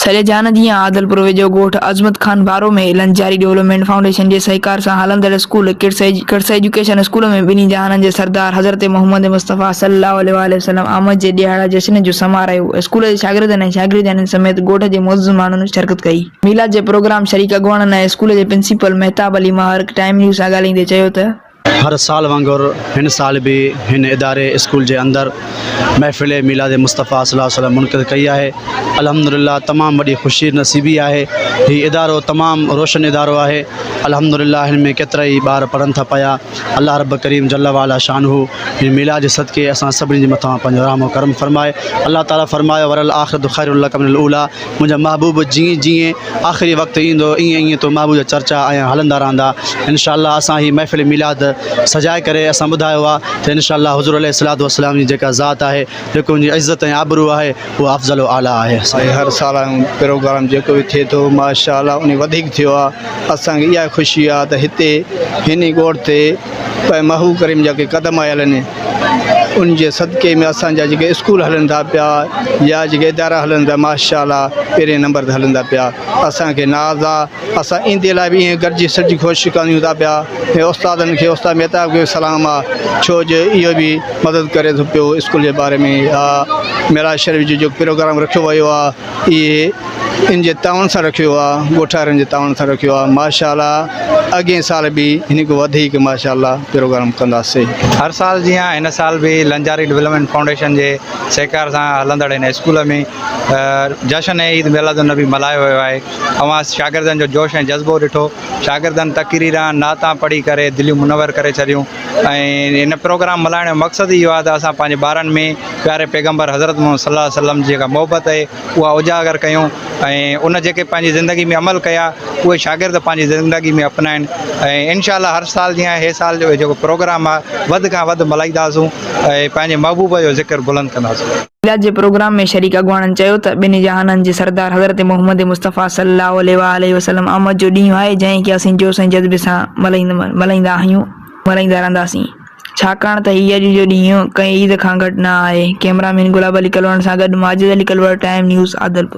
سڄي جهان جيان عادلپور ويجهو ڳوٺ عظمت خان ڀارو ۾ لنجاري ڊولپمينٽ فائونڊيشن جي سهڪار سان هلندڙ اسڪول ڪڊس ايجوڪيشن اسڪول ۾ ٻنهي جهانن جي سردار حضرت محمد مصطفيٰ صلي الله عليه واٰله وسلم آمد جي ڏهاڙا جشن جو سما رهيو. اسڪول جي شاگردن ۽ شاگردياڻين سميت ڳوٺ جي معزز ماڻهن شرڪت ڪئي. ميلاد جي پروگرام شريڪ اڳواڻن ۽ اسڪول جي principal Mehtab Ali Mahar time news سان ڳالهائيندي چيو ته. هر سال وانگر هن سال به هن اداري اسڪول جي اندر محفل ميلاد مصطفيٰ صلي الله عليه وسلم منعقد ڪئي آهي الحمد لله تمام وڏي خوشي نصيبي آهي هي ادارو تمام روشن ادارو آهي الحمد لله هن ۾ ڪيترا ئي ٻار پڙهن ٿا پيا الله رب ڪريم جل وعلا شانه هن ميلاد جي صدقي اسان سڀني جي مٿان پنهنجو رحم و ڪرم فرمائي الله تعالي فرمايو وللآخرة خير لڪ من الاوليٰ منهنجا محبوب جيئن جيئن آخري وقت ايندو ايئن ايئن تو محبوب جا چرچا ائين هلندا رهندا انشاء الله اسان هي محفل ميلاد سجائي ڪري اسان ٻڌايو آ ته انشاء الله حضور عليه الصلوة والسلام جي جيڪا ذات آهي جيڪو ان جي عزت ۽ آبرو آهي اها افضل و اعليٰ آهي. ۽ هر سال پروگرام جيڪو به ٿئي ٿو ماشاء الله انهي وڌيڪ ٿيو آ اسان کي اها خوشي آ ته هتي هن ڳوٺ تي پنهنجي محبوب ڪريم جا ڪي قدم آيل آهن ان جي صدقي ۾ اسان جا جيڪي اسڪول هلن ٿا پيا يا جيڪي ادارا هلن ٿا ماشاء الله پهرين نمبر تي هلن ٿا پيا اسان کي ناز آ اسان ايندي لاء به ائين گڏجي سڏجي خوش ڪيون ٿا پيا ۽ استادن کي استاد مهتاب کي سلام آ ڇو جو اهو به مدد ڪري ٿو پيو اسڪول جي باري ۾ يا معراج شريف جو جيڪو پروگرام رکيو ويو آ اهي ان جي تعاون سان رکيو آ ڳوٺارن جي تعاون سان رکيو آ ماشاء الله اڳئين سال به هن کان وڌيڪ ماشاء الله پروگرام ڪنداسي. هر سال جيان هن سال به لنجاري ڊولپمينٽ فائونڊيشن جي سهڪار سان هلندڙ هن اسڪول ۾ جشن عيد ميلاد النبي ملهايو ويو آهي. اوهان شاگردن جو جوش ۽ جذبو ڏٺو. شاگردن تقريران نعتان پڙهي ڪري دليون منور ڪري ڇڏيون ۽ هن پروگرام ملهائڻ جو مقصد ئي اهو آهي ته اسان پنهنجي ٻارن ۾ پياري پيغمبر حضرت محمد صلي الله عليه وسلم جي جيڪا محبت آهي اها اجاگر ڪيون ۽ ان جيڪي پنهنجي زندگي ۾ عمل ڪيا اهي شاگرد پنهنجي زندگي ۾ اپنائن ۽ انشاء الله هر سال جيان هي سال جو جيڪو پروگرام آهي وڌ کان وڌ ملهائينداسون ۽ پنهنجي محبوب جو ذڪر بلند ڪنداسون. ميلاد جي پروگرام ۾ شريڪ اڳواڻن چيو ته ٻنهي جهانن جي سردار حضرت محمد مصطفيٰ صلي الله عليه واٰله وسلم آمد جو ڏينهن آهي جنهن کي اسين جوش ۽ جذبي سان ملهائيندا آهيون ملهائيندا رهنداسين ڇاڪاڻ ته هي اڄ جو ڏينهن ڪنهن عيد کان گهٽ نه آهي ڪئميرا مين گلاب علي ڪلوڙ سان گڏ ماجد علي ڪلوڙ ٽائيم نيوز عادلپور.